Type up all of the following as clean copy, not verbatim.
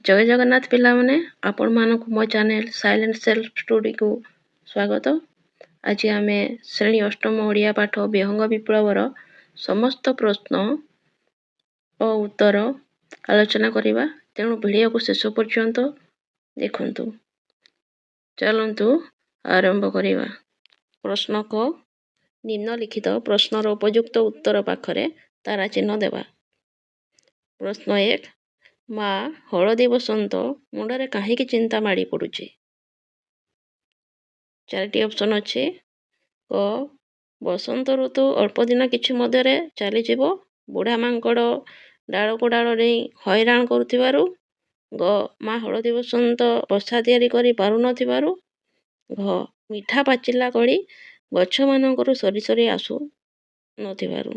ଜୟ ଜଗନ୍ନାଥ ପିଲାମାନେ, ଆପଣମାନଙ୍କୁ ମୋ ଚ୍ୟାନେଲ୍ ସାଇଲେଣ୍ଟ ସେଲ୍ଫ ଷ୍ଟଡିକୁ ସ୍ୱାଗତ। ଆଜି ଆମେ ଶ୍ରେଣୀ ଅଷ୍ଟମ ଓଡ଼ିଆ ପାଠ ବିହଙ୍ଗ ବିପ୍ଳବର ସମସ୍ତ ପ୍ରଶ୍ନ ଓ ଉତ୍ତର ଆଲୋଚନା କରିବା। ତେଣୁ ଭିଡ଼ିଓକୁ ଶେଷ ପର୍ଯ୍ୟନ୍ତ ଦେଖନ୍ତୁ। ଚାଲନ୍ତୁ ଆରମ୍ଭ କରିବା। ପ୍ରଶ୍ନ କ, ନିମ୍ନଲିଖିତ ପ୍ରଶ୍ନର ଉପଯୁକ୍ତ ଉତ୍ତର ପାଖରେ ତାରା ଚିହ୍ନ ଦେବା। ପ୍ରଶ୍ନ 1, ମା ହଳଦୀ ବସନ୍ତ ମୁଣ୍ଡରେ କାହିଁକି ଚିନ୍ତା ମାଡ଼ି ପଡ଼ୁଛି? ଚାରିଟି ଅପସନ୍ ଅଛି। କ, ବସନ୍ତ ଋତୁ ଅଳ୍ପ ଦିନ କିଛି ମଧ୍ୟରେ ଚାଲିଯିବ, ବୁଢ଼ା ମାଙ୍କଡ଼ ଡାଳକୁ ଡାଳ ଡେଇଁ ହଇରାଣ କରୁଥିବାରୁ। ଗ, ମା ହଳଦୀ ବସନ୍ତ ବସା ତିଆରି କରି ପାରୁନଥିବାରୁ। ଘ, ମିଠା ପାଚିଲା କଳି ଗଛମାନଙ୍କରୁ ସରି ସରି ଆସୁ ନଥିବାରୁ।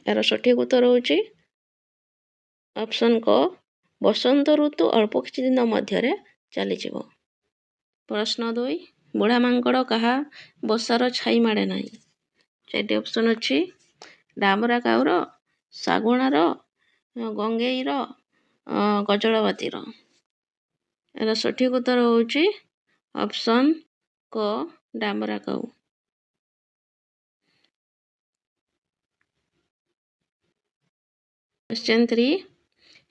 ଏହାର ସଠିକ୍ ଉତ୍ତର ହେଉଛି ଅପସନ୍ କ, ବସନ୍ତ ଋତୁ ଅଳ୍ପ କିଛି ଦିନ ମଧ୍ୟରେ ଚାଲିଯିବ। ପ୍ରଶ୍ନ 2, ବୁଢ଼ା ମାଙ୍କଡ଼ କାହା ବସାର ଛାଇ ମାଡ଼େ ନାହିଁ? ଚାରିଟି ଅପସନ୍ ଅଛି। ଡାମରା କାଉର, ଶାଗୁଣାର, ଗଙ୍ଗେଇର, ଗଜଳବାତିର। ଏହାର ସଠିକ୍ ଉତ୍ତର ହେଉଛି ଅପସନ୍ କ, ଡାମରା କାଉ। କ୍ୱେଶ୍ଚନ୍ 3,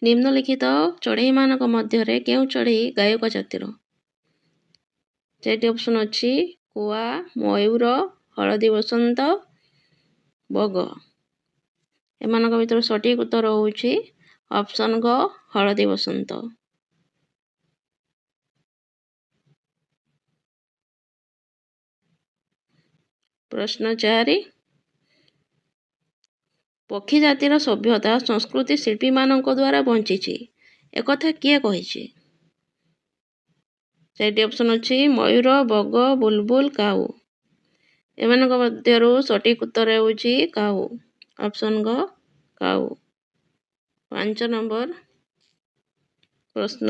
ନିମ୍ନଲିଖିତ ଚଢ଼େଇମାନଙ୍କ ମଧ୍ୟରେ କେଉଁ ଚଢ଼େଇ ଗାୟକ ଜାତିର? ଚାରିଟି ଅପସନ୍ ଅଛି। କୁଆ, ମୟୂର, ହଳଦୀ ବସନ୍ତ, ବଗ। ଏମାନଙ୍କ ଭିତରୁ ସଠିକ୍ ଉତ୍ତର ହେଉଛି ଅପସନ୍ ଗ, ହଳଦୀ ବସନ୍ତ। ପ୍ରଶ୍ନ 4, ପକ୍ଷୀ ଜାତିର ସଭ୍ୟତା ସଂସ୍କୃତି ଶିଳ୍ପୀମାନଙ୍କ ଦ୍ୱାରା ବଞ୍ଚିଛି, ଏକଥା କିଏ କହିଛି? ଚାରିଟି ଅପସନ୍ ଅଛି। ମୟୂର, ବଗ, ବୁଲବୁଲ, କାଉ। ଏମାନଙ୍କ ମଧ୍ୟରୁ ସଠିକ୍ ଉତ୍ତର ହେଉଛି କାଉ, ଅପସନ୍ ଗ, କାଉ। 5 ନମ୍ବର ପ୍ରଶ୍ନ,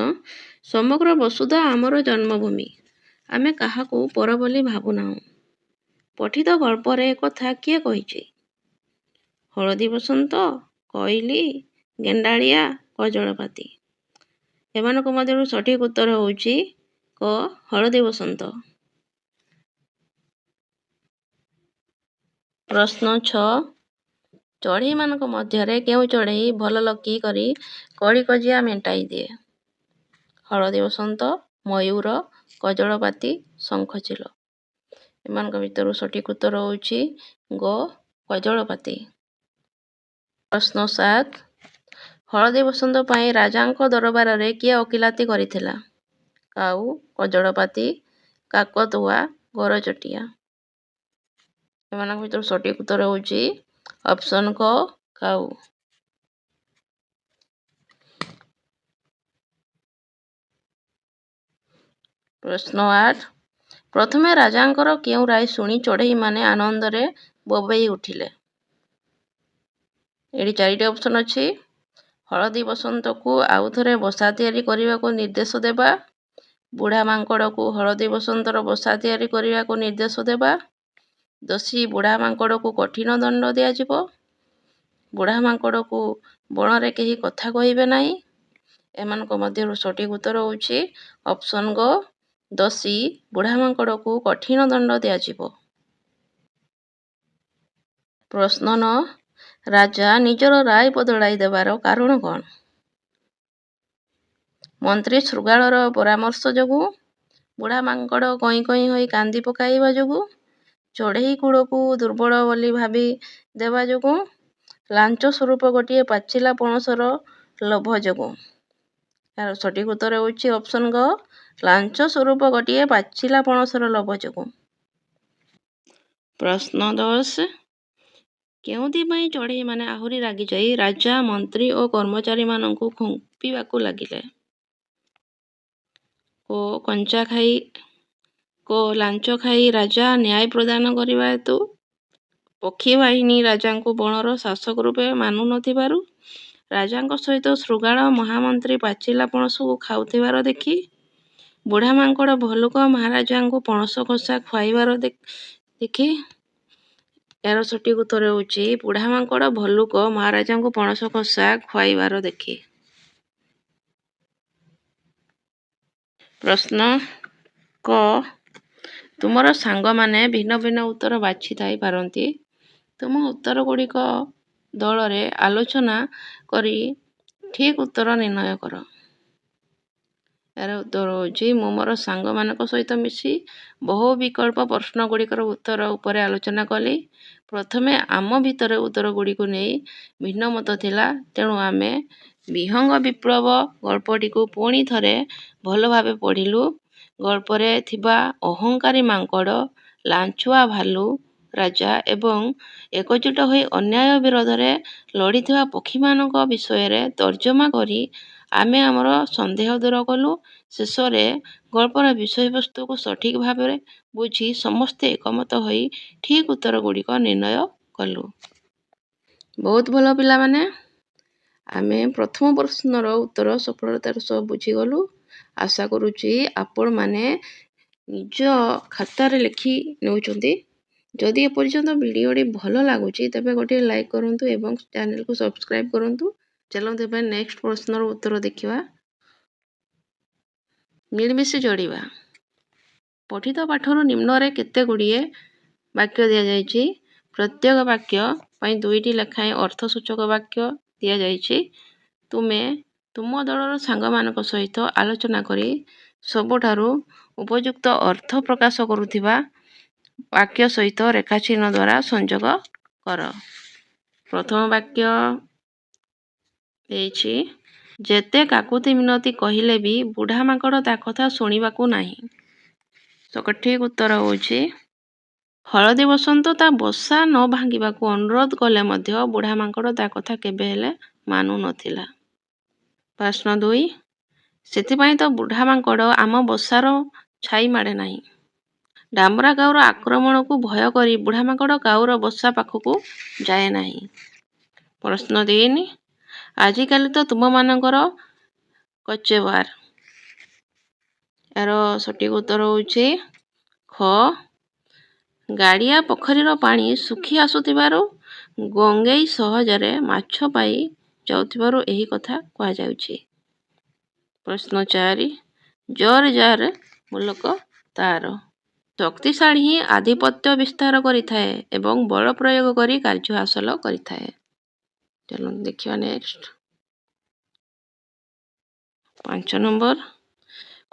ସମଗ୍ର ବସୁଧା ଆମର ଜନ୍ମଭୂମି, ଆମେ କାହାକୁ ପର ବୋଲି ଭାବୁନାହୁଁ, ପଠିତ ଗଳ୍ପରେ ଏକଥା କିଏ କହିଛି? ହଳଦୀ ବସନ୍ତ, କୋଇଲି, ଗେଣ୍ଡାଳିଆ, କଜଳପାତି। ଏମାନଙ୍କ ମଧ୍ୟରୁ ସଠିକ୍ ଉତ୍ତର ହେଉଛି କ, ହଳଦୀ ବସନ୍ତ। ପ୍ରଶ୍ନ 6, ଚଢ଼େଇମାନଙ୍କ ମଧ୍ୟରେ କେଉଁ ଚଢ଼େଇ ଭଲ ଲକି କରି କଳିକଜିଆ ମେଣ୍ଟାଇ ଦିଏ? ହଳଦୀ ବସନ୍ତ, ମୟୂର, କଜଳପାତି, ଶଙ୍ଖଚିଲ। ଏମାନଙ୍କ ଭିତରୁ ସଠିକ୍ ଉତ୍ତର ହେଉଛି ଗ, କଜଳପାତି। ପ୍ରଶ୍ନ 7, ହଳଦୀ ବସନ୍ତ ପାଇଁ ରାଜାଙ୍କ ଦରବାରରେ କିଏ ଓକିଲାତି କରିଥିଲା? କାଉ, କଜଳପାତି, କାକତୁଆ, ଗରଚଟିଆ। ଏମାନଙ୍କ ଭିତରୁ ସଠିକ୍ ଉତ୍ତର ହେଉଛି ଅପସନ୍ କ, କାଉ। ପ୍ରଶ୍ନ 8, ପ୍ରଥମେ ରାଜାଙ୍କର କେଉଁ ରାୟ ଶୁଣି ଚଢ଼େଇମାନେ ଆନନ୍ଦରେ ବୋବେଇ ଉଠିଲେ? ଏଠି ଚାରିଟି ଅପସନ୍ ଅଛି। ହଳଦୀ ବସନ୍ତକୁ ଆଉ ଥରେ ବସା ତିଆରି କରିବାକୁ ନିର୍ଦ୍ଦେଶ ଦେବା, ବୁଢ଼ା ମାଙ୍କଡ଼କୁ ହଳଦୀ ବସନ୍ତର ବସା ତିଆରି କରିବାକୁ ନିର୍ଦ୍ଦେଶ ଦେବା, ଦୋଷୀ ବୁଢ଼ା ମାଙ୍କଡ଼କୁ କଠିନ ଦଣ୍ଡ ଦିଆଯିବ, ବୁଢ଼ା ମାଙ୍କଡ଼କୁ ବଣରେ କେହି କଥା କହିବେ ନାହିଁ। ଏମାନଙ୍କ ମଧ୍ୟରୁ ସଠିକ୍ ଉତ୍ତର ହେଉଛି ଅପସନ୍ ଗ, ଦୋଷୀ ବୁଢ଼ା ମାଙ୍କଡ଼କୁ କଠିନ ଦଣ୍ଡ ଦିଆଯିବ। ପ୍ରଶ୍ନ 9, ରାଜା ନିଜର ରାୟ ବଦଳାଇ ଦେବାର କାରଣ କ'ଣ? ମନ୍ତ୍ରୀ ଶୃଗାଳର ପରାମର୍ଶ ଯୋଗୁଁ, ବୁଢ଼ା ମାଙ୍କଡ଼ କଇଁ କଇଁ ହୋଇ କାନ୍ଦି ପକାଇବା ଯୋଗୁଁ, ଚଢ଼େଇ କୂଳକୁ ଦୁର୍ବଳ ବୋଲି ଭାବି ଦେବା ଯୋଗୁଁ, ଲାଞ୍ଚ ସ୍ୱରୂପ ଗୋଟିଏ ପାଚିଲା ପଣସର ଲୋଭ ଯୋଗୁଁ। ଏହାର ସଠିକ୍ ଉତ୍ତର ହେଉଛି ଅପସନ୍ ଗ, ଲାଞ୍ଚ ସ୍ୱରୂପ ଗୋଟିଏ ପାଚିଲା ପଣସର ଲୋଭ ଯୋଗୁଁ। ପ୍ରଶ୍ନ 10, କେଉଁଥିପାଇଁ ଚଢ଼େଇମାନେ ଆହୁରି ରାଗିଯାଇ ରାଜା, ମନ୍ତ୍ରୀ ଓ କର୍ମଚାରୀମାନଙ୍କୁ ଖୁମ୍ପିବାକୁ ଲାଗିଲେ? କ, କଞ୍ଚା ଖାଇ, କ, ଲାଞ୍ଚ ଖାଇ ରାଜା ନ୍ୟାୟ ପ୍ରଦାନ କରିବା ହେତୁ, ପକ୍ଷୀ ବାହିନୀ ରାଜାଙ୍କୁ ବଣର ଶାସକ ରୂପେ ମାନୁନଥିବାରୁ, ରାଜାଙ୍କ ସହିତ ଶୃଗାଳ ମହାମନ୍ତ୍ରୀ ପାଚିଲା ପଣସକୁ ଖାଉଥିବାର ଦେଖି, ବୁଢ଼ା ମାଙ୍କଡ଼ ଭଲୁକ ମହାରାଜାଙ୍କୁ ପଣସ କଷା ଖୁଆଇବାର ଦେଖି। ଏହାର ସଠିକ୍ ଉତ୍ତର ହେଉଛି ବୁଢ଼ା ମାଙ୍କଡ଼ ଭଲୁକ ମହାରାଜାଙ୍କୁ ପଣସ କଷା ଖୁଆଇବାର ଦେଖି। ପ୍ରଶ୍ନ କ, ତୁମର ସାଙ୍ଗମାନେ ଭିନ୍ନ ଭିନ୍ନ ଉତ୍ତର ବାଛି ଥାଇପାରନ୍ତି। ତୁମ ଉତ୍ତର ଗୁଡ଼ିକ ଦଳରେ ଆଲୋଚନା କରି ଠିକ୍ ଉତ୍ତର ନିର୍ଣ୍ଣୟ କର। ଏହାର ଉତ୍ତର ହେଉଛି, ମୁଁ ମୋର ସାଙ୍ଗମାନଙ୍କ ସହିତ ମିଶି ବହୁ ବିକଳ୍ପ ପ୍ରଶ୍ନ ଗୁଡ଼ିକର ଉତ୍ତର ଉପରେ ଆଲୋଚନା କଲି। ପ୍ରଥମେ ଆମ ଭିତରେ ଉତ୍ତର ଗୁଡ଼ିକୁ ନେଇ ଭିନ୍ନ ମତ ଥିଲା। ତେଣୁ ଆମେ ବିହଙ୍ଗ ବିପ୍ଳବ ଗଳ୍ପଟିକୁ ପୁଣି ଥରେ ଭଲ ଭାବେ ପଢ଼ିଲୁ। ଗଳ୍ପରେ ଥିବା ଅହଙ୍କାରୀ ମାଙ୍କଡ଼, ଲାଞ୍ଚୁଆ ଭାଲୁ ରାଜା ଏବଂ ଏକଜୁଟ ହୋଇ ଅନ୍ୟାୟ ବିରୋଧରେ ଲଢ଼ିଥିବା ପକ୍ଷୀମାନଙ୍କ ବିଷୟରେ ତର୍ଜମା କରି ଆମେ ଆମର ସନ୍ଦେହ ଦୂର କଲୁ। ଶେଷରେ ଗଳ୍ପର ବିଷୟବସ୍ତୁକୁ ସଠିକ୍ ଭାବରେ ବୁଝି ସମସ୍ତେ ଏକମତ ହୋଇ ଠିକ୍ ଉତ୍ତର ଗୁଡ଼ିକ ନିର୍ଣ୍ଣୟ କଲୁ। ବହୁତ ଭଲ ପିଲାମାନେ, ଆମେ ପ୍ରଥମ ପ୍ରଶ୍ନର ଉତ୍ତର ସଫଳତାର ସହ ବୁଝିଗଲୁ। ଆଶା କରୁଛି ଆପଣମାନେ ନିଜ ଖାତାରେ ଲେଖି ନେଉଛନ୍ତି। ଯଦି ଏପର୍ଯ୍ୟନ୍ତ ଭିଡ଼ିଓଟି ଭଲ ଲାଗୁଛି, ତେବେ ଗୋଟିଏ ଲାଇକ୍ କରନ୍ତୁ ଏବଂ ଚ୍ୟାନେଲକୁ ସବସ୍କ୍ରାଇବ୍ କରନ୍ତୁ। ଚାଲନ୍ତୁ ଏବେ ନେକ୍ସଟ ପ୍ରଶ୍ନର ଉତ୍ତର ଦେଖିବା। ମିଳିମିଶି ଯୋଡ଼ିବା। ପଠିତ ପାଠରୁ ନିମ୍ନରେ କେତେ ଗୁଡ଼ିଏ ବାକ୍ୟ ଦିଆଯାଇଛି। ପ୍ରତ୍ୟେକ ବାକ୍ୟ ପାଇଁ 2ଟି ଲେଖାଏଁ ଅର୍ଥସୂଚକ ବାକ୍ୟ ଦିଆଯାଇଛି। ତୁମେ ତୁମ ଦଳର ସାଙ୍ଗମାନଙ୍କ ସହିତ ଆଲୋଚନା କରି ସବୁଠାରୁ ଉପଯୁକ୍ତ ଅର୍ଥ ପ୍ରକାଶ କରୁଥିବା ବାକ୍ୟ ସହିତ ରେଖାଚିହ୍ନ ଦ୍ୱାରା ସଂଯୋଗ କର। ପ୍ରଥମ ବାକ୍ୟ ଦେଇଛି, ଯେତେ କାକୁତି ମିନତି କହିଲେ ବି ବୁଢ଼ା ମାଙ୍କଡ଼ ତା କଥା ଶୁଣିବାକୁ ନାହିଁ। ସଠିକ୍ ଉତ୍ତର ହେଉଛି, ହଳଦୀ ବସନ୍ତ ତା ବସା ନ ଭାଙ୍ଗିବାକୁ ଅନୁରୋଧ କଲେ ମଧ୍ୟ ବୁଢ଼ା ମାଙ୍କଡ଼ ତା କଥା କେବେ ହେଲେ ମାନୁନଥିଲା। ପ୍ରଶ୍ନ 2, ସେଥିପାଇଁ ତ ବୁଢ଼ା ମାଙ୍କଡ଼ ଆମ ବସାର ଛାଇ ମାଡ଼େ ନାହିଁ। ଡାମରା କାଉର ଆକ୍ରମଣକୁ ଭୟ କରି ବୁଢ଼ା ମାଙ୍କଡ଼ କାଉର ବସା ପାଖକୁ ଯାଏ ନାହିଁ। ପ୍ରଶ୍ନ 3, ଆଜିକାଲି ତ ତୁମମାନଙ୍କର କଚେବାର। ଏହାର ସଠିକ୍ ଉତ୍ତର ହେଉଛି ଖ, ଗାଡ଼ିଆ ପୋଖରୀର ପାଣି ଶୁଖି ଆସୁଥିବାରୁ ଗଙ୍ଗେଇ ସହଜରେ ମାଛ ପାଇ ଯାଉଥିବାରୁ ଏହି କଥା କୁହାଯାଉଛି। ପ୍ରଶ୍ନ 4, ଜୋର ଯାର ମୁଲକ ତାର। ଶକ୍ତିଶାଳୀ ହିଁ ଆଧିପତ୍ୟ ବିସ୍ତାର କରିଥାଏ ଏବଂ ବଳ ପ୍ରୟୋଗ କରି କାର୍ଯ୍ୟ ହାସଲ କରିଥାଏ। ଚାଲନ୍ତୁ ଦେଖିବା ନେକ୍ସଟ 5 ନମ୍ବର।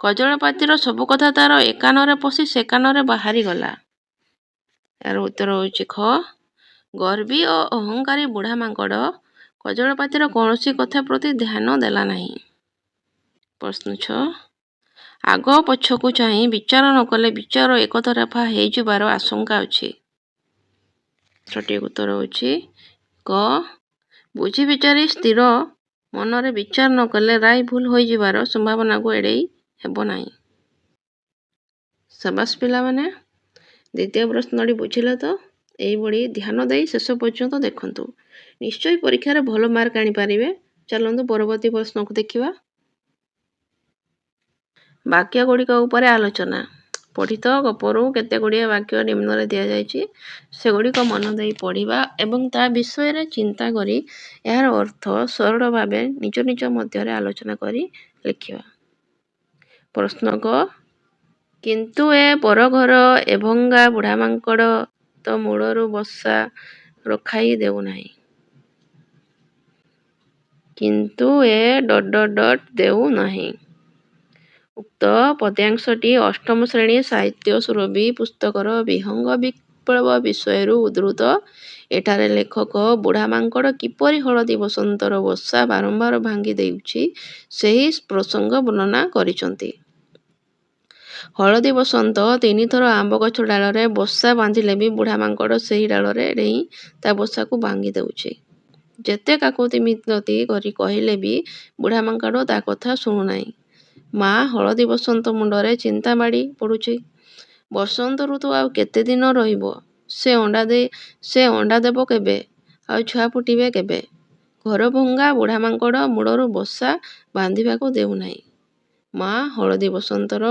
କଜଳପାତିର ସବୁ କଥା ତାର ଏ କାନରେ ପଶି ସେ କାନରେ ବାହାରିଗଲା। ଏହାର ଉତ୍ତର ହେଉଛି ଖ, ଗର୍ବୀ ଓ ଅହଙ୍କାରୀ ବୁଢ଼ା ମାଙ୍କଡ଼ କଜଳପାତିର କୌଣସି କଥା ପ୍ରତି ଧ୍ୟାନ ଦେଲା ନାହିଁ। ପ୍ରଶ୍ନ 6, ଆଗ ପଛକୁ ଚାହିଁ ବିଚାର ନ କଲେ ବିଚାର ଏକତରଫା ହେଇଯିବାର ଆଶଙ୍କା ଅଛି। ସଠିକ୍ ଉତ୍ତର ହେଉଛି କ, ବୁଝି ବିଚାରି ସ୍ଥିର ମନରେ ବିଚାର ନ କଲେ ରାୟ ଭୁଲ ହୋଇଯିବାର ସମ୍ଭାବନାକୁ ଏଡ଼େଇ ହେବ ନାହିଁ। ସାବାସ ପିଲାମାନେ, ଦ୍ୱିତୀୟ ପ୍ରଶ୍ନଟି ବୁଝିଲେ ତ? ଏଇଭଳି ଧ୍ୟାନ ଦେଇ ଶେଷ ପର୍ଯ୍ୟନ୍ତ ଦେଖନ୍ତୁ, ନିଶ୍ଚୟ ପରୀକ୍ଷାରେ ଭଲ ମାର୍କ ଆଣିପାରିବେ। ଚାଲନ୍ତୁ ପରବର୍ତ୍ତୀ ପ୍ରଶ୍ନକୁ ଦେଖିବା। ବାକ୍ୟ ଗୁଡ଼ିକ ଉପରେ ଆଲୋଚନା। ପଠିତ ଗପରୁ କେତେ ଗୁଡ଼ିଏ ବାକ୍ୟ ନିମ୍ନରେ ଦିଆଯାଇଛି। ସେଗୁଡ଼ିକ ମନ ଦେଇ ପଢ଼ିବା ଏବଂ ତା ବିଷୟରେ ଚିନ୍ତା କରି ଏହାର ଅର୍ଥ ସରଳ ଭାବେ ନିଜ ନିଜ ମଧ୍ୟରେ ଆଲୋଚନା କରି ଲେଖିବା। ପ୍ରଶ୍ନ କ, କିନ୍ତୁ ଏ ପରଘର ଏ ଭଙ୍ଗା ବୁଢ଼ା ମାଙ୍କଡ଼ ତ ମୂଳରୁ ବସା ରଖାଇ ଦେଉନାହିଁ। କିନ୍ତୁ ଏ ଡଟ୍ ଡଟ୍ ଡଟ୍ ଦେଉନାହିଁ। ଉକ୍ତ ପଦ୍ୟାଂଶଟି ଅଷ୍ଟମ ଶ୍ରେଣୀ ସାହିତ୍ୟ ସୁରଭି ପୁସ୍ତକର ବିହଙ୍ଗ ବିପ୍ଳବ ବିଷୟରୁ ଉଦ୍ଧୃତ। ଏଠାରେ ଲେଖକ ବୁଢ଼ା ମାଙ୍କଡ଼ କିପରି ହଳଦୀ ବସନ୍ତର ବସା ବାରମ୍ବାର ଭାଙ୍ଗି ଦେଉଛି, ସେହି ପ୍ରସଙ୍ଗ ବର୍ଣ୍ଣନା କରିଛନ୍ତି। ହଳଦୀ ବସନ୍ତ 3ଥର ଆମ୍ବ ଗଛ ଡାଳରେ ବସା ବାନ୍ଧିଲେ ବି ବୁଢ଼ା ମାଙ୍କଡ଼ ସେହି ଡାଳରେ ଡେଇଁ ତା ବସାକୁ ଭାଙ୍ଗି ଦେଉଛି। ଯେତେ କାକୁତି ମିନତି କରି କହିଲେ ବି ବୁଢ଼ା ମାଙ୍କଡ଼ ତା କଥା ଶୁଣୁନାହିଁ। ମା ହଳଦୀ ବସନ୍ତ ମୁଣ୍ଡରେ ଚିନ୍ତା ମାଡ଼ି ପଡ଼ୁଛି। ବସନ୍ତ ଋତୁ ଆଉ କେତେ ଦିନ ରହିବ? ସେ ଅଣ୍ଡା ଦେଇ ସେ ଅଣ୍ଡା ଦେବ କେବେ, ଆଉ ଛୁଆ ଫୁଟିବେ କେବେ? ଘର ଭଙ୍ଗା ବୁଢ଼ା ମାଙ୍କଡ଼ ମୂଳରୁ ବସା ବାନ୍ଧିବାକୁ ଦେଉନାହିଁ। ମା ହଳଦୀ ବସନ୍ତର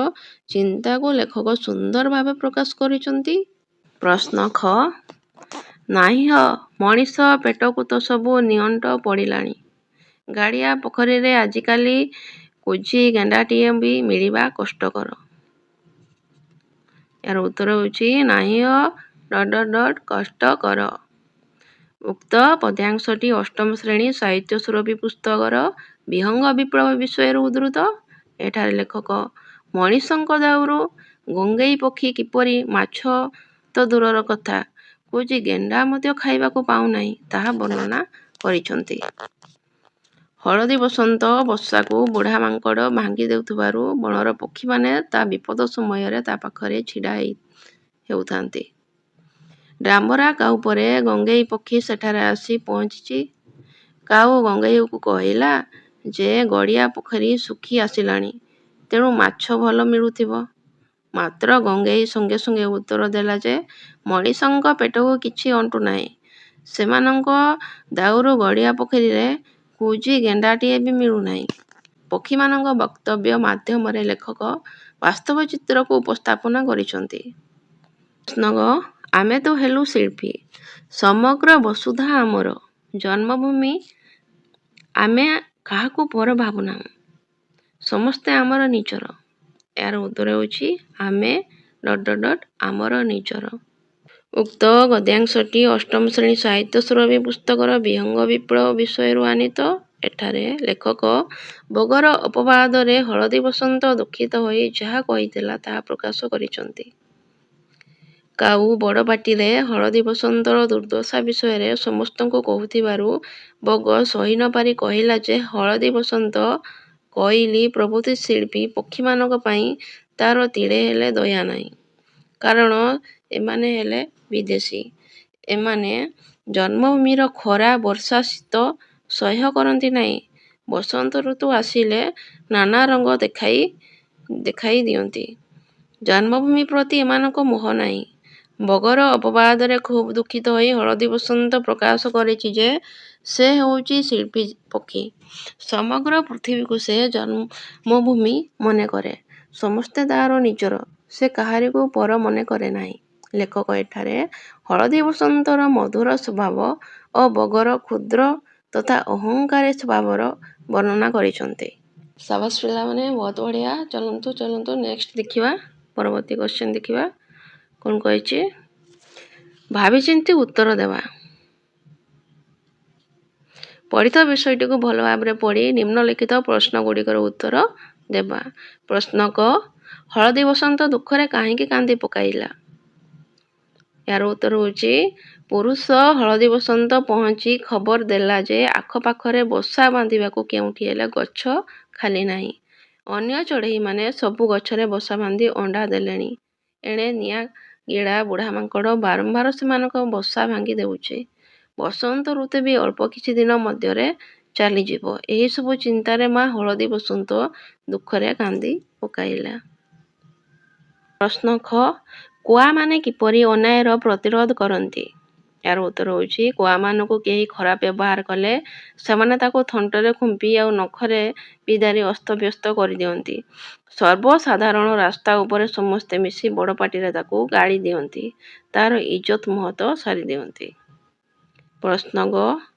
ଚିନ୍ତାକୁ ଲେଖକ ସୁନ୍ଦର ଭାବେ ପ୍ରକାଶ କରିଛନ୍ତି। ପ୍ରଶ୍ନ ଖ, ନାହିଁ ହ, ମଣିଷ ପେଟକୁ ତ ସବୁ ନିଅଣ୍ଟ ପଡ଼ିଲାଣି। ଗାଡ଼ିଆ ପୋଖରୀରେ ଆଜିକାଲି କୁଜି ଗେଣ୍ଡାଟିଏ ବି ମିଳିବା କଷ୍ଟକର। ଏହାର ଉତ୍ତର ହେଉଛି ନାହିଁ ଡଟ୍ ଡଟ୍ ଡଟ୍ କଷ୍ଟକର। ଉକ୍ତ ପଦ୍ୟାଂଶଟି ଅଷ୍ଟମ ଶ୍ରେଣୀ ସାହିତ୍ୟ ସୁରଭି ପୁସ୍ତକର ବିହଙ୍ଗ ବିପ୍ଳବ ବିଷୟରୁ ଉଦ୍ଧୃତ। ଏଠାରେ ଲେଖକ ମଣିଷଙ୍କ ଦାଉରୁ ଗଙ୍ଗେଇ ପକ୍ଷୀ କିପରି ମାଛ ତ ଦୂରର କଥା, କୁଜି ଗେଣ୍ଡା ମଧ୍ୟ ଖାଇବାକୁ ପାଉନାହିଁ, ତାହା ବର୍ଣ୍ଣନା କରିଛନ୍ତି। ହଳଦୀ ବସନ୍ତ ବସାକୁ ବୁଢ଼ା ମାଙ୍କଡ଼ ଭାଙ୍ଗି ଦେଉଥିବାରୁ ବଣର ପକ୍ଷୀମାନେ ତା ବିପଦ ସମୟରେ ତା ପାଖରେ ଛିଡ଼ା ହେଉଥାନ୍ତି। ଡାମରା କାଉ ପରେ ଗଙ୍ଗେଇ ପକ୍ଷୀ ସେଠାରେ ଆସି ପହଞ୍ଚିଛି। କାଉ ଗଙ୍ଗେଇକୁ କହିଲା ଯେ ଗଡ଼ିଆ ପୋଖରୀ ଶୁଖି ଆସିଲାଣି, ତେଣୁ ମାଛ ଭଲ ମିଳୁଥିବ। ମାତ୍ର ଗଙ୍ଗେଇ ସଙ୍ଗେ ସଙ୍ଗେ ଉତ୍ତର ଦେଲା ଯେ ମଣିଷଙ୍କ ପେଟକୁ କିଛି ଅଣ୍ଟୁନାହିଁ, ସେମାନଙ୍କ ଦାଉରୁ ଗଡ଼ିଆ ପୋଖରୀରେ କୁଜି ଗେଣ୍ଡାଟିଏ ବି ମିଳୁନାହିଁ। ପକ୍ଷୀମାନଙ୍କ ବକ୍ତବ୍ୟ ମାଧ୍ୟମରେ ଲେଖକ ବାସ୍ତବ ଚିତ୍ରକୁ ଉପସ୍ଥାପନା କରିଛନ୍ତି। ପ୍ରଶ୍ନ ଗ, ଆମେ ତ ହେଲୁ ଶିଳ୍ପୀ, ସମଗ୍ର ବସୁଧା ଆମର ଜନ୍ମଭୂମି, ଆମେ କାହାକୁ ପର ଭାବୁନାହୁଁ, ସମସ୍ତେ ଆମର ନିଜର। ଏହାର ଉତ୍ତର ହେଉଛି ଆମେ ଡଟ୍ ଡଟ୍ ଡଟ୍ ଆମର ନିଜର। ଉକ୍ତ ଗଦ୍ୟାଂଶଟି ଅଷ୍ଟମ ଶ୍ରେଣୀ ସାହିତ୍ୟ ସୁରଭି ପୁସ୍ତକର ବିହଙ୍ଗ ବିପ୍ଳବ ବିଷୟରୁ ଆନୀତ। ଏଠାରେ ଲେଖକ ବଗର ଅପବାଦରେ ହଳଦୀ ବସନ୍ତ ଦୁଃଖିତ ହୋଇ ଯାହା କହିଥିଲା, ତାହା ପ୍ରକାଶ କରିଛନ୍ତି। କାଉ ବଡ଼ ପାଟିରେ ହଳଦୀ ବସନ୍ତର ଦୁର୍ଦ୍ଦଶା ବିଷୟରେ ସମସ୍ତଙ୍କୁ କହୁଥିବାରୁ ବଗ ସହି ନ ପାରି କହିଲା ଯେ ହଳଦୀ ବସନ୍ତ, କୋଇଲି ପ୍ରଭୃତି ଶିଳ୍ପୀ ପକ୍ଷୀମାନଙ୍କ ପାଇଁ ତା'ର ତିଳେ ହେଲେ ଦୟା ନାହିଁ। କାରଣ ଏମାନେ ହେଲେ ବିଦେଶୀ। ଏମାନେ ଜନ୍ମଭୂମିର ଖରା, ବର୍ଷା, ଶୀତ ସହ୍ୟ କରନ୍ତି ନାହିଁ। ବସନ୍ତ ଋତୁ ଆସିଲେ ନାନା ରଙ୍ଗ ଦେଖାଇ ଦିଅନ୍ତି। ଜନ୍ମଭୂମି ପ୍ରତି ଏମାନଙ୍କ ମୋହ ନାହିଁ। ବଗର ଅପବାଦରେ ଖୁବ୍ ଦୁଃଖିତ ହୋଇ ହଳଦୀ ବସନ୍ତ ପ୍ରକାଶ କରିଛି ଯେ ସେ ହେଉଛି ଶିଳ୍ପୀ ପକ୍ଷୀ। ସମଗ୍ର ପୃଥିବୀକୁ ସେ ଜନ୍ମଭୂମି ମନେକରେ। ସମସ୍ତେ ତା'ର ନିଜର। ସେ କାହାରିକୁ ପର ମନେକରେ ନାହିଁ। ଲେଖକ ଏଠାରେ ହଳଦୀ ବସନ୍ତର ମଧୁର ସ୍ୱଭାବ ଓ ବଗର କ୍ଷୁଦ୍ର ତଥା ଅହଙ୍କାରୀ ସ୍ୱଭାବର ବର୍ଣ୍ଣନା କରିଛନ୍ତି। ସାବାସ ପିଲାମାନେ, ବହୁତ ବଢ଼ିଆ। ଚଲନ୍ତୁ ଚଲନ୍ତୁ, ନେକ୍ସଟ ଦେଖିବା, ପରବର୍ତ୍ତୀ କ୍ୱେଶ୍ଚନ୍ ଦେଖିବା କ'ଣ କହିଛି। ଭାବିଚିନ୍ତି ଉତ୍ତର ଦେବା। ପଠିତ ବିଷୟଟିକୁ ଭଲ ଭାବରେ ପଢ଼ି ନିମ୍ନଲିଖିତ ପ୍ରଶ୍ନ ଗୁଡ଼ିକର ଉତ୍ତର ଦେବା। ପ୍ରଶ୍ନ କ, ହଳଦୀ ବସନ୍ତ ଦୁଃଖରେ କାହିଁକି କାନ୍ଦି ପକାଇଲା? ଏହାର ଉତ୍ତର ହେଉଛି ପୁରୁଷ ହଳଦୀ ବସନ୍ତ ପହଞ୍ଚି ଖବର ଦେଲା ଯେ ଆଖପାଖରେ ବସା ବାନ୍ଧିବାକୁ କେଉଁଠି ହେଲେ ଗଛ ଖାଲି ନାହିଁ। ଅନ୍ୟ ଚଢ଼େଇମାନେ ସବୁ ଗଛରେ ବସା ବାନ୍ଧି ଅଣ୍ଡା ଦେଲେଣି। ଏଣେ ନିଆଁ ଗିଳା ବୁଢ଼ା ମାଙ୍କଡ଼ ବାରମ୍ବାର ସେମାନଙ୍କ ବସା ଭାଙ୍ଗି ଦେଉଛି। ବସନ୍ତ ଋତୁ ବି ଅଳ୍ପ କିଛି ଦିନ ମଧ୍ୟରେ ଚାଲିଯିବ। ଏହିସବୁ ଚିନ୍ତାରେ ମା ହଳଦୀ ବସନ୍ତ ଦୁଃଖରେ କାନ୍ଦି ପକାଇଲା। ପ୍ରଶ୍ନ ଖ, କୁଆମାନେ କିପରି ଅନ୍ୟାୟର ପ୍ରତିରୋଧ କରନ୍ତି? ଏହାର ଉତ୍ତର ହେଉଛି କୁଆମାନଙ୍କୁ କେହି ଖରାପ ବ୍ୟବହାର କଲେ ସେମାନେ ତାକୁ ଥଣ୍ଟରେ ଖୁମ୍ପି ଆଉ ନଖରେ ବିଦାରି ଅସ୍ତବ୍ୟସ୍ତ କରିଦିଅନ୍ତି। ସର୍ବସାଧାରଣ ରାସ୍ତା ଉପରେ ସମସ୍ତେ ମିଶି ବଡ଼ ପାଟିରେ ତାକୁ ଗାଳି ଦିଅନ୍ତି, ତା'ର ଇଜ୍ଜତ ମହତ ସାରିଦିଅନ୍ତି। ପ୍ରଶ୍ନ ଗ,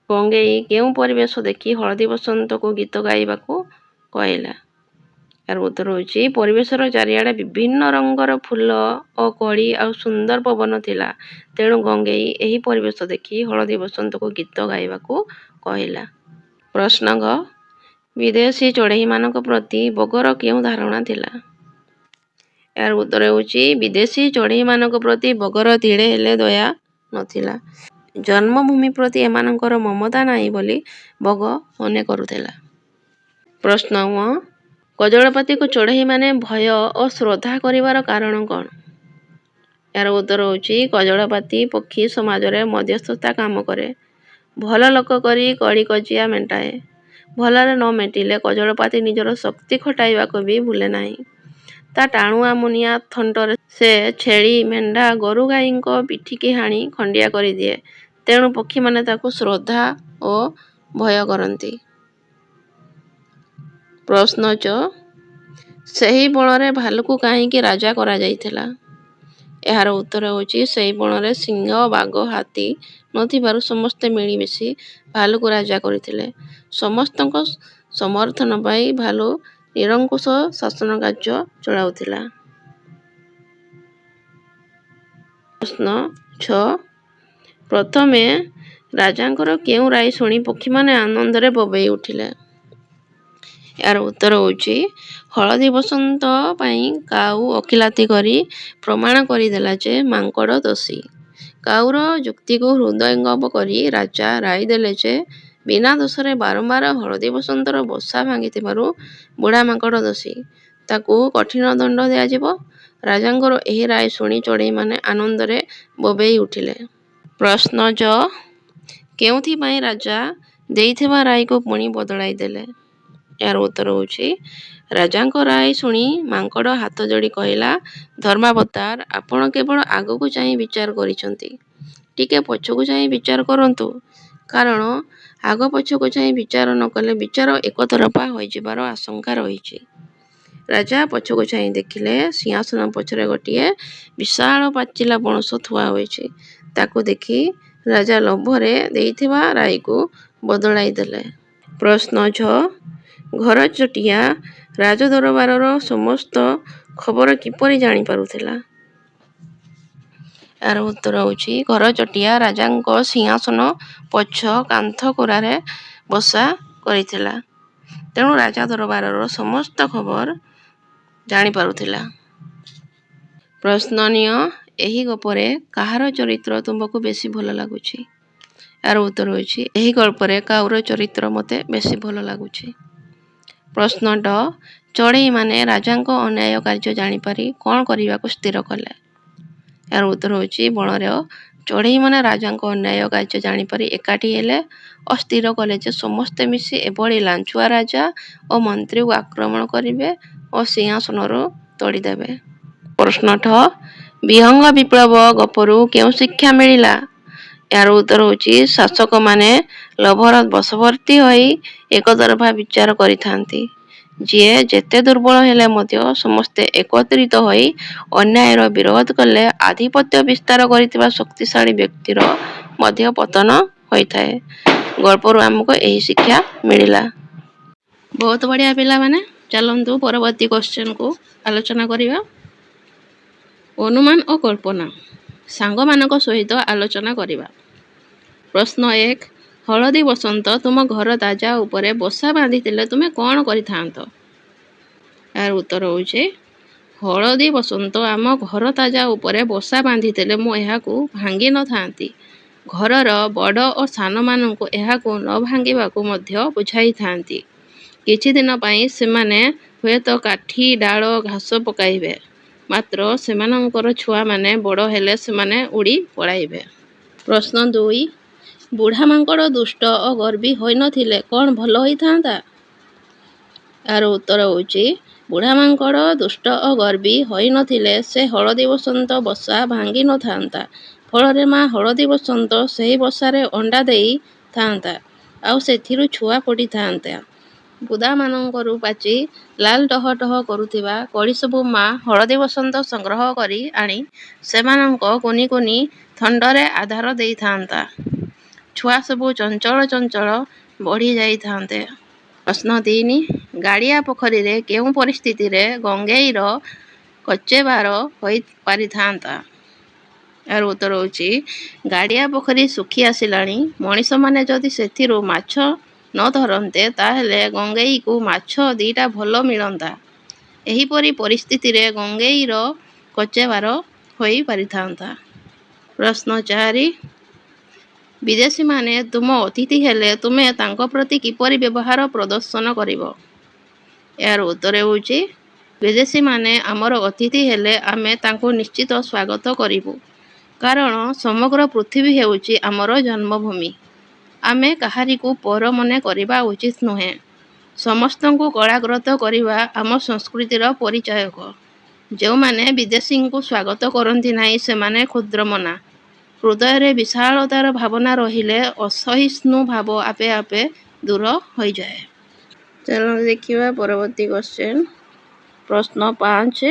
ଗଙ୍ଗେଇ କେଉଁ ପରିବେଶ ଦେଖି ହଳଦୀ ବସନ୍ତକୁ ଗୀତ ଗାଇବାକୁ କହିଲା? ଏହାର ଉତ୍ତର ହେଉଛି ପରିବେଶର ଚାରିଆଡ଼େ ବିଭିନ୍ନ ରଙ୍ଗର ଫୁଲ ଓ କଳି ଆଉ ସୁନ୍ଦର ପବନ ଥିଲା। ତେଣୁ ଗଙ୍ଗେଇ ଏହି ପରିବେଶ ଦେଖି ହଳଦୀ ବସନ୍ତକୁ ଗୀତ ଗାଇବାକୁ କହିଲା। ପ୍ରଶ୍ନ ଘ, ବିଦେଶୀ ଚଢ଼େଇମାନଙ୍କ ପ୍ରତି ବଗର କେଉଁ ଧାରଣା ଥିଲା? ଏହାର ଉତ୍ତର ହେଉଛି ବିଦେଶୀ ଚଢ଼େଇମାନଙ୍କ ପ୍ରତି ବଗର ତିଳେ ହେଲେ ଦୟା ନଥିଲା। ଜନ୍ମଭୂମି ପ୍ରତି ଏମାନଙ୍କର ମମତା ନାହିଁ ବୋଲି ବଗ ମନେ କରୁଥିଲା। ପ୍ରଶ୍ନ କଜଳପାତିକୁ ଚଢ଼େଇମାନେ ଭୟ ଓ ଶ୍ରଦ୍ଧା କରିବାର କାରଣ କ'ଣ? ଏହାର ଉତ୍ତର ହେଉଛି କଜଳପାତି ପକ୍ଷୀ ସମାଜରେ ମଧ୍ୟସ୍ଥତା କାମ କରେ। ଭଲ ଲୋକ କରି କଳିକଜିଆ ମେଣ୍ଟାଏ। ଭଲରେ ନ ମେଣ୍ଟିଲେ କଜଳପାତି ନିଜର ଶକ୍ତି ଖଟାଇବାକୁ ବି ଭୁଲେ ନାହିଁ। ତା ଟାଣୁଆ ମୁନିଆ ଥଣ୍ଟରେ ସେ ଛେଳି, ମେଣ୍ଢା, ଗୋରୁଗାଈଙ୍କ ପିଠିକି ହାଣି ଖଣ୍ଡିଆ କରିଦିଏ। ତେଣୁ ପକ୍ଷୀମାନେ ତାକୁ ଶ୍ରଦ୍ଧା ଓ ଭୟ କରନ୍ତି। ପ୍ରଶ୍ନ ଚ, ସେହି ବଣରେ ଭାଲୁକୁ କାହିଁକି ରାଜା କରାଯାଇଥିଲା? ଏହାର ଉତ୍ତର ହେଉଛି ସେହି ବଣରେ ସିଂହ, ବାଘ, ହାତୀ ନଥିବାରୁ ସମସ୍ତେ ମିଳିମିଶି ଭାଲୁକୁ ରାଜା କରିଥିଲେ। ସମସ୍ତଙ୍କ ସମର୍ଥନ ପାଇ ଭାଲୁ ନିରଙ୍କୁଶ ଶାସନ କାର୍ଯ୍ୟ ଚଳାଉଥିଲା। ପ୍ରଶ୍ନ 6, ପ୍ରଥମେ ରାଜାଙ୍କର କେଉଁ ରାୟ ଶୁଣି ପକ୍ଷୀମାନେ ଆନନ୍ଦରେ ବୋବେଇ ଉଠିଲେ? ଏହାର ଉତ୍ତର ହେଉଛି, ହଳଦୀ ବସନ୍ତ ପାଇଁ କାଉ ଓକିଲାତି କରି ପ୍ରମାଣ କରିଦେଲା ଯେ ମାଙ୍କଡ଼ ଦୋଷୀ। କାଉର ଯୁକ୍ତିକୁ ହୃଦୟଙ୍ଗମ କରି ରାଜା ରାୟ ଦେଲେ ଯେ ବିନା ଦୋଷରେ ବାରମ୍ବାର ହଳଦୀ ବସନ୍ତର ବସା ଭାଙ୍ଗିଥିବାରୁ ବୁଢ଼ା ମାଙ୍କଡ଼ ଦୋଷୀ, ତାକୁ କଠିନ ଦଣ୍ଡ ଦିଆଯିବ। ରାଜାଙ୍କର ଏହି ରାୟ ଶୁଣି ଚଢ଼େଇମାନେ ଆନନ୍ଦରେ ବୋବେଇ ଉଠିଲେ। ପ୍ରଶ୍ନ ଜ, କେଉଁଥିପାଇଁ ରାଜା ଦେଇଥିବା ରାୟକୁ ପୁଣି ବଦଳାଇ ଦେଲେ? ଏହାର ଉତ୍ତର ହେଉଛି, ରାଜାଙ୍କ ରାୟ ଶୁଣି ମାଙ୍କଡ଼ ହାତ ଯୋଡ଼ି କହିଲା, ଧର୍ମାବତାର, ଆପଣ କେବଳ ଆଗକୁ ଚାହିଁ ବିଚାର କରିଛନ୍ତି, ଟିକେ ପଛକୁ ଚାହିଁ ବିଚାର କରନ୍ତୁ। କାରଣ ଆଗ ପଛକୁ ଚାହିଁ ବିଚାର ନ କଲେ ବିଚାର ଏକତରଫା ହୋଇଯିବାର ଆଶଙ୍କା ରହିଛି। ରାଜା ପଛକୁ ଚାହିଁ ଦେଖିଲେ ସିଂହାସନ ପଛରେ ଗୋଟିଏ ବିଶାଳ ପାଚିଲା ପଣସ ଥୁଆ ହୋଇଛି। ତାକୁ ଦେଖି ରାଜା ଲୋଭରେ ଦେଇଥିବା ରାୟକୁ ବଦଳାଇ ଦେଲେ। ପ୍ରଶ୍ନ ଝ, ଘରଚଟିଆ ରାଜଦରବାରର ସମସ୍ତ ଖବର କିପରି ଜାଣିପାରୁଥିଲା? ଏହାର ଉତ୍ତର ହେଉଛି, ଘରଚଟିଆ ରାଜାଙ୍କ ସିଂହାସନ ପଛ କାନ୍ଥ କୋରାରେ ବସା କରିଥିଲା, ତେଣୁ ରାଜା ଦରବାରର ସମସ୍ତ ଖବର ଜାଣିପାରୁଥିଲା। ପ୍ରଶ୍ନ ଞ, ଏହି ଗପରେ କାହାର ଚରିତ୍ର ତୁମକୁ ବେଶୀ ଭଲ ଲାଗୁଛି? ଏହାର ଉତ୍ତର ହେଉଛି, ଏହି ଗଳ୍ପରେ କାଉର ଚରିତ୍ର ମୋତେ ବେଶୀ ଭଲ ଲାଗୁଛି। ପ୍ରଶ୍ନ ଡ଼, ଚଢ଼େଇମାନେ ରାଜାଙ୍କ ଅନ୍ୟାୟ କାର୍ଯ୍ୟ ଜାଣିପାରି କ'ଣ କରିବାକୁ ସ୍ଥିର କଲେ? ଏହାର ଉତ୍ତର ହେଉଛି, ବଣର ଚଢ଼େଇମାନେ ରାଜାଙ୍କ ଅନ୍ୟାୟ କାର୍ଯ୍ୟ ଜାଣିପାରି ଏକାଠି ହେଲେ ଓ ସ୍ଥିର କଲେ ଯେ ସମସ୍ତେ ମିଶି ଏଭଳି ଲାଞ୍ଚୁଆ ରାଜା ଓ ମନ୍ତ୍ରୀକୁ ଆକ୍ରମଣ କରିବେ ଓ ସିଂହାସନରୁ ତଡ଼ିଦେବେ। ପ୍ରଶ୍ନ ଠ, ବିହଙ୍ଗ ବିପ୍ଳବ ଗପରୁ କେଉଁ ଶିକ୍ଷା ମିଳିଲା? ଏହାର ଉତ୍ତର ହେଉଛି, ଶାସକମାନେ ଲୋଭର ବଶବର୍ତ୍ତୀ ହୋଇ ଏକତରଫା ବିଚାର କରିଥାନ୍ତି। ଯିଏ ଯେତେ ଦୁର୍ବଳ ହେଲେ ମଧ୍ୟ ସମସ୍ତେ ଏକତ୍ରିତ ହୋଇ ଅନ୍ୟାୟର ବିରୋଧ କଲେ ଆଧିପତ୍ୟ ବିସ୍ତାର କରିଥିବା ଶକ୍ତିଶାଳୀ ବ୍ୟକ୍ତିର ମଧ୍ୟ ପତନ ହୋଇଥାଏ। ଗଳ୍ପରୁ ଆମକୁ ଏହି ଶିକ୍ଷା ମିଳିଲା। ବହୁତ ବଢ଼ିଆ ପିଲାମାନେ, ଚାଲନ୍ତୁ ପରବର୍ତ୍ତୀ କ୍ୱେଶ୍ଚନକୁ ଆଲୋଚନା କରିବା। ଅନୁମାନ ଓ କଳ୍ପନା ସାଙ୍ଗମାନଙ୍କ ସହିତ ଆଲୋଚନା କରିବା। ପ୍ରଶ୍ନ 1, ହଳଦୀ ବସନ୍ତ ତୁମ ଘର ତାଜା ଉପରେ ବସା ବାନ୍ଧିଥିଲେ ତୁମେ କ'ଣ କରିଥାନ୍ତ? ଏହାର ଉତ୍ତର ହେଉଛି, ହଳଦୀ ବସନ୍ତ ଆମ ଘର ତାଜା ଉପରେ ବସା ବାନ୍ଧିଥିଲେ ମୁଁ ଏହାକୁ ଭାଙ୍ଗି ନଥାନ୍ତି। ଘରର ବଡ଼ ଓ ସାନମାନଙ୍କୁ ଏହାକୁ ନ ଭାଙ୍ଗିବାକୁ ମଧ୍ୟ ବୁଝାଇଥାନ୍ତି। କିଛି ଦିନ ପାଇଁ ସେମାନେ ହୁଏତ କାଠି, ଡାଳ, ଘାସ ପକାଇବେ, ମାତ୍ର ସେମାନଙ୍କର ଛୁଆମାନେ ବଡ଼ ହେଲେ ସେମାନେ ଉଡ଼ି ପଳାଇବେ। ପ୍ରଶ୍ନ 2, ବୁଢ଼ା ମାଙ୍କଡ଼ ଦୁଷ୍ଟ ଓ ଗର୍ବୀ ହୋଇନଥିଲେ କ'ଣ ଭଲ ହୋଇଥାନ୍ତା? ଏହାର ଉତ୍ତର ହେଉଛି, ବୁଢ଼ା ମାଙ୍କଡ଼ ଦୁଷ୍ଟ ଓ ଗର୍ବୀ ହୋଇନଥିଲେ ସେ ହଳଦୀ ବସନ୍ତ ବସା ଭାଙ୍ଗି ନଥାନ୍ତା। ଫଳରେ ମା ହଳଦୀ ବସନ୍ତ ସେହି ବସାରେ ଅଣ୍ଡା ଦେଇଥାନ୍ତା, ଆଉ ସେଥିରୁ ଛୁଆ ଫୁଟିଥାନ୍ତା। ବୁଦାମାନଙ୍କରୁ ପାଚି ଲାଲ ଟହ ଟହ କରୁଥିବା କୋଳିସବୁ ମା ହଳଦୀ ବସନ୍ତ ସଂଗ୍ରହ କରି ଆଣି ସେମାନଙ୍କ କୁନି କୁନି ଥଣ୍ଟରେ ଆଧାର ଦେଇଥାନ୍ତା। ଛୁଆସବୁ ଚଞ୍ଚଳ ଚଞ୍ଚଳ ବଢ଼ି ଯାଇଥାନ୍ତେ। ପ୍ରଶ୍ନ 3, ଗାଡ଼ିଆ ପୋଖରୀରେ କେଉଁ ପରିସ୍ଥିତିରେ ଗଙ୍ଗେଇର କଚେବାର ହୋଇପାରିଥାନ୍ତା? ଏହାର ଉତ୍ତର ହେଉଛି, ଗାଡ଼ିଆ ପୋଖରୀ ଶୁଖି ଆସିଲାଣି, ମଣିଷମାନେ ଯଦି ସେଥିରୁ ମାଛ ନ ଧରନ୍ତେ ତାହେଲେ ଗଙ୍ଗେଇକୁ ମାଛ ଦିଟା ଭଲ ମିଳନ୍ତା। ଏହିପରି ପରିସ୍ଥିତିରେ ଗଙ୍ଗେଇର କଚେବାର ହୋଇପାରିଥାନ୍ତା। ପ୍ରଶ୍ନ 4, ବିଦେଶୀମାନେ ତୁମ ଅତିଥି ହେଲେ ତୁମେ ତାଙ୍କ ପ୍ରତି କିପରି ବ୍ୟବହାର ପ୍ରଦର୍ଶନ କରିବ? ଏହାର ଉତ୍ତର ହେଉଛି, ବିଦେଶୀମାନେ ଆମର ଅତିଥି ହେଲେ ଆମେ ତାଙ୍କୁ ନିଶ୍ଚିତ ସ୍ୱାଗତ କରିବୁ। କାରଣ ସମଗ୍ର ପୃଥିବୀ ହେଉଛି ଆମର ଜନ୍ମଭୂମି। ଆମେ କାହାରିକୁ ପର ମନେ କରିବା ଉଚିତ ନୁହେଁ। ସମସ୍ତଙ୍କୁ କୋଳାଗ୍ରତ କରିବା ଆମ ସଂସ୍କୃତିର ପରିଚାୟକ। ଯେଉଁମାନେ ବିଦେଶୀଙ୍କୁ ସ୍ୱାଗତ କରନ୍ତି ନାହିଁ ସେମାନେ କ୍ଷୁଦ୍ରମନା। ହୃଦୟରେ ବିଶାଳତାର ଭାବନା ରହିଲେ ଅସହିଷ୍ଣୁ ଭାବ ଆପେ ଆପେ ଦୂର ହୋଇଯାଏ। ଚାଲନ୍ତୁ ଦେଖିବା ପରବର୍ତ୍ତୀ କ୍ୱେଶ୍ଚନ୍। ପ୍ରଶ୍ନ 5,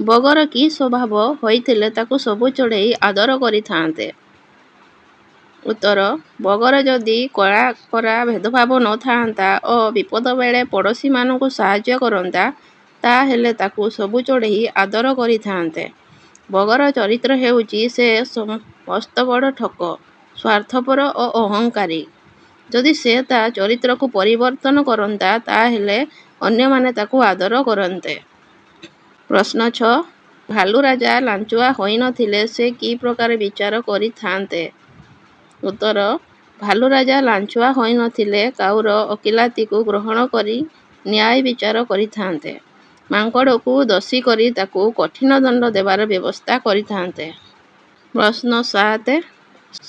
ବଗର କି ସ୍ୱଭାବ ହୋଇଥିଲେ ତାକୁ ସବୁ ଚଢ଼େଇ ଆଦର କରିଥାନ୍ତେ? ଉତ୍ତର: ବଗର ଯଦି କଳାକରା ଭେଦଭାବ ନ ଥାଆନ୍ତା ଓ ବିପଦବେଳେ ପଡ଼ୋଶୀମାନଙ୍କୁ ସାହାଯ୍ୟ କରନ୍ତା, ତାହାହେଲେ ତାକୁ ସବୁ ଚଢ଼େଇ ଆଦର କରିଥାନ୍ତେ। ବଗର ଚରିତ୍ର ହେଉଛି ସେ ମସ୍ତବଡ଼ ଠକ, ସ୍ୱାର୍ଥପର ଓ ଅହଙ୍କାରୀ। ଯଦି ସେ ତା ଚରିତ୍ରକୁ ପରିବର୍ତ୍ତନ କରନ୍ତା, ତାହାହେଲେ ଅନ୍ୟମାନେ ତାକୁ ଆଦର କରନ୍ତେ। ପ୍ରଶ୍ନ 6। ଭାଲୁରାଜା ଲାଞ୍ଚୁଆ ହୋଇ ନ ଥିଲେ ସେ କି ପ୍ରକାର ବିଚାର କରିଥାନ୍ତେ? ଉତ୍ତର: ଭାଲୁରାଜା ଲାଞ୍ଚୁଆ ହୋଇ ନ ଥିଲେ କାଉର ଓକିଲାତିକୁ ଗ୍ରହଣ କରି ନ୍ୟାୟ ବିଚାର କରିଥାନ୍ତେ। ମାଙ୍କଡ଼କୁ ଦୋଷୀ କରି ତାକୁ କଠିନ ଦଣ୍ଡ ଦେବାର ବ୍ୟବସ୍ଥା କରିଥାନ୍ତେ। ପ୍ରଶ୍ନ 7।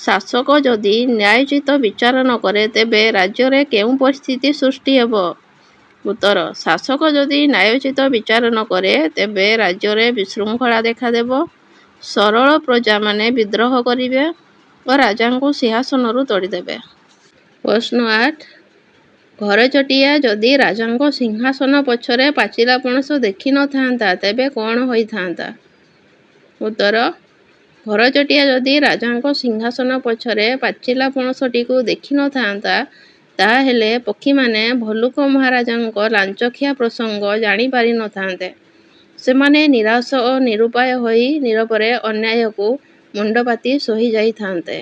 ଶାସକ ଯଦି ନ୍ୟାୟୋଚିତ ବିଚାର ନ କରେ, ତେବେ ରାଜ୍ୟରେ କେଉଁ ପରିସ୍ଥିତି ସୃଷ୍ଟି ହେବ? ଉତ୍ତର: ଶାସକ ଯଦି ନ୍ୟାୟୋଚିତ ବିଚାର ନ କରେ, ତେବେ ରାଜ୍ୟରେ ବିଶୃଙ୍ଖଳା ଦେଖାଦେବ। ସରଳ ପ୍ରଜାମାନେ ବିଦ୍ରୋହ କରିବେ ଓ ରାଜାଙ୍କୁ ସିଂହାସନରୁ ତଡ଼ିଦେବେ। ପ୍ରଶ୍ନ 8। ଘରଚଟିଆ ଯଦି ରାଜାଙ୍କ ସିଂହାସନ ପଛରେ ପାଚିଲା ପଣସ ଦେଖି ନ ଥାଆନ୍ତା, ତେବେ କ'ଣ ହୋଇଥାନ୍ତା? ଉତ୍ତର: ଘରଚଟିଆ ଯଦି ରାଜାଙ୍କ ସିଂହାସନ ପଛରେ ପାଚିଲା ପଣସଟିକୁ ଦେଖି ନ ଥାଆନ୍ତା, ତାହାହେଲେ ପକ୍ଷୀମାନେ ଭଲୁକ ମହାରାଜାଙ୍କ ଲାଞ୍ଚଖିଆ ପ୍ରସଙ୍ଗ ଜାଣିପାରି ନ ଥାନ୍ତେ। ସେମାନେ ନିରାଶ ଓ ନିରୁପାୟ ହୋଇ ନୀରବରେ ଅନ୍ୟାୟକୁ ମୁଣ୍ଡପାତି ସହିଯାଇଥାନ୍ତେ।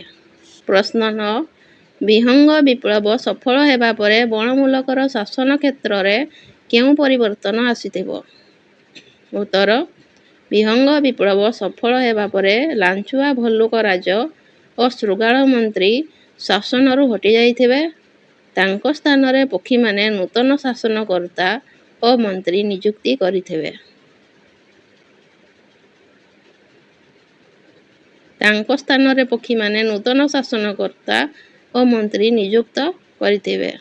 ପ୍ରଶ୍ନ 9। ବିହଙ୍ଗ ବିପ୍ଳବ ସଫଳ ହେବାପରେ ବଣମୂଲକର ଶାସନ କ୍ଷେତ୍ରରେ କେଉଁ ପରିବର୍ତ୍ତନ ଆସିଥିବ? ଉତ୍ତର: ବିହଙ୍ଗ ବିପ୍ଳବ ସଫଳ ହେବାପରେ ଲାଞ୍ଚୁଆ ଭଲ୍ଲୁକ ରାଜ ଓ ଶୃଗାଳ ମନ୍ତ୍ରୀ ଶାସନରୁ ହଟିଯାଇଥିବେ। ତାଙ୍କ ସ୍ଥାନରେ ପକ୍ଷୀମାନେ ନୂତନ ଶାସନକର୍ତ୍ତା ଓ ମନ୍ତ୍ରୀ ନିଯୁକ୍ତି କରିଥିବେ। ତାଙ୍କ ସ୍ଥାନରେ ପକ୍ଷୀମାନେ ନୂତନ ଶାସନକର୍ତ୍ତା ଓ ମନ୍ତ୍ରୀ ନିଯୁକ୍ତ କରିଥିବେ।